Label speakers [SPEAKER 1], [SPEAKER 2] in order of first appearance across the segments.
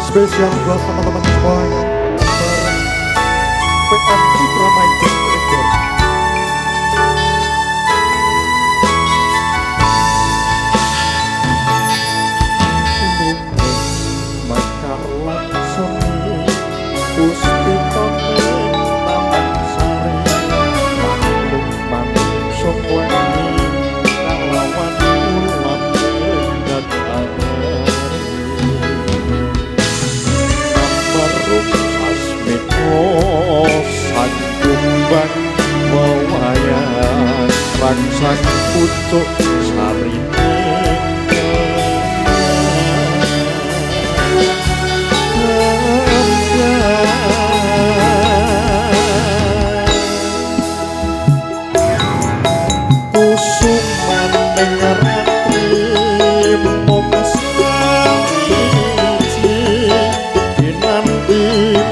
[SPEAKER 1] Spesial buat teman-teman semuanya. PM Citra Maiden Record. Mekar lan semi puspitane taman sari manung manung wengi kalawan ulan dan Nambarum sasmita sang kumbang wewayan rangsang pucuk sarine.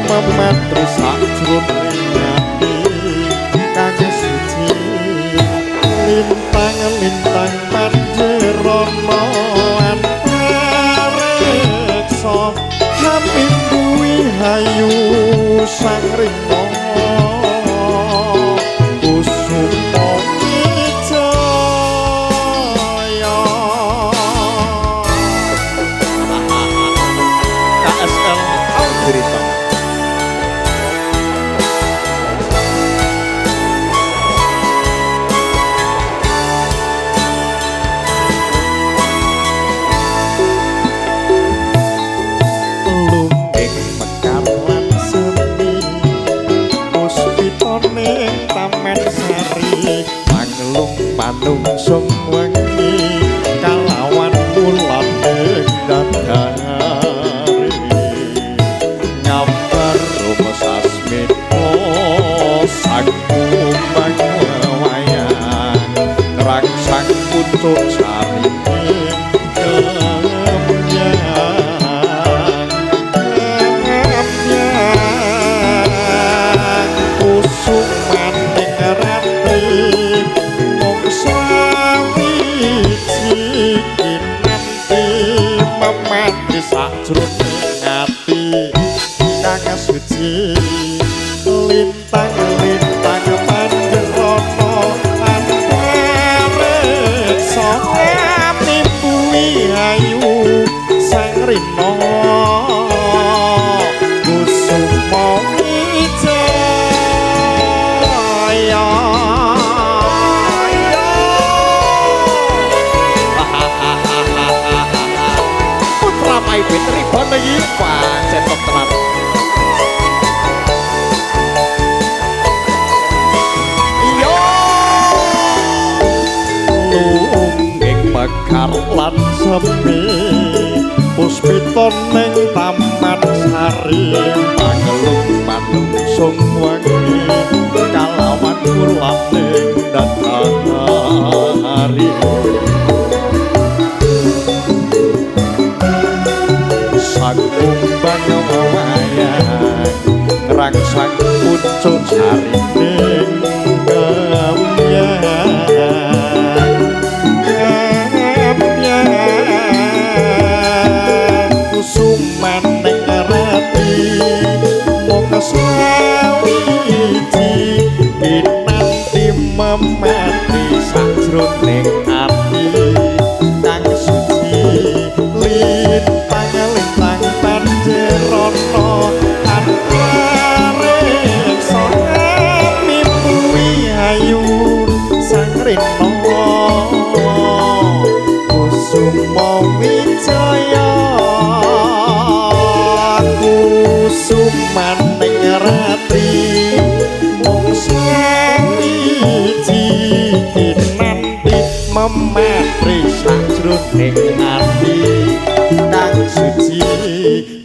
[SPEAKER 1] Memantri sakjroning ati kang suci lintang-lintang panjerana antariksa hamimbuhi hayu sang rina kusuma wijaya.
[SPEAKER 2] KSL Algoritma.
[SPEAKER 1] Manungsung wengi kalawan wulan ing dadari nyamber sasmita sang kumbang wayang rangsang pucuk sarine kemyang kemyang kusumaning ratri sawiji kinanti memati sakjroning ati kang suci lintang-lintang panjerana antariksa mimbuhi ayu sang rina kusuma wijaya.
[SPEAKER 2] Putra Maibit Ribon iki pancen top tenan. Iya.
[SPEAKER 1] Lungging mekar lan semi puspita ning taman sari mangelung manungsung wengi kalawan wulan ing dadari sang kumbang wayang ngrangsang pucuk sarine kemyang kemyang kusumaning rati mung sawiji kinanti memati sakjroning ati kang suci lintang-lintang panjerana antariksa mimbuhi ayu sang rina kusuma wijaya kusumaning ratri mung sawiji kinanti mematri sakjroning ati kang suci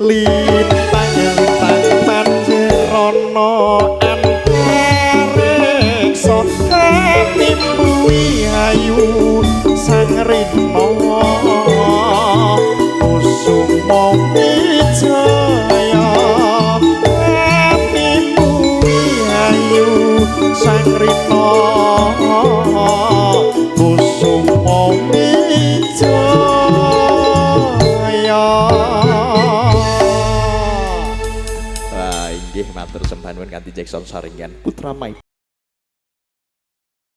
[SPEAKER 1] lintang-lintang panjerana antariksa mimbuhi ayu sang rina kusuma wijaya mimbuhi ayu sang rina kusuma wijaya.
[SPEAKER 2] Nggih, matur sembah nuwun kanthi Jackson Saringan Putra Mai.